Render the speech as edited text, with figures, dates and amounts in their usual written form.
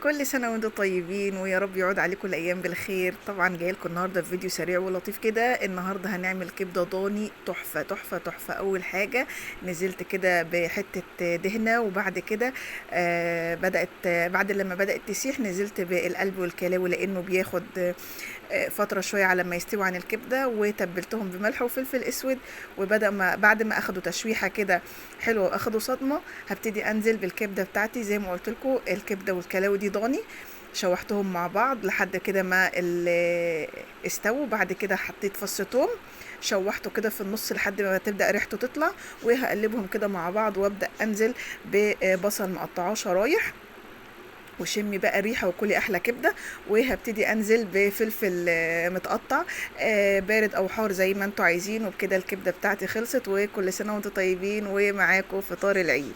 كل سنة وانتم طيبين، ويا رب يعود عليكم الأيام بالخير. طبعا جاي لكم النهاردة في فيديو سريع ولطيف كده. النهاردة هنعمل كبدة ضاني تحفة تحفة تحفة. أول حاجة نزلت كده بحتة دهنة، وبعد كده بدأت بعد لما بدأت تسيح نزلت بالقلب والكلاوي، لأنه بياخد فترة شوية على ما يستوي عن الكبدة، وتبلتهم بملح وفلفل اسود. وبدأ ما بعد ما اخدوا تشويحة كده حلوة واخدوا صدمة، هبتدي انزل بالكبدة بتاعتي. زي ما قلت لكم الكبدة والكلاوي دي ضاني، شوحتهم مع بعض لحد كده ما استووا. بعد كده حطيت فص توم، شوحته كده في النص لحد ما تبدأ ريحته تطلع، وهقلبهم كده مع بعض، وابدأ انزل ببصل مقطعاه شرايح، وشمي بقى ريحه وكلي احلى كبده. وهبتدي انزل بفلفل متقطع بارد او حار زي ما انتوا عايزين. وبكده الكبده بتاعتي خلصت، وكل سنة وانتوا طيبين، ومعاكم فطار العيد.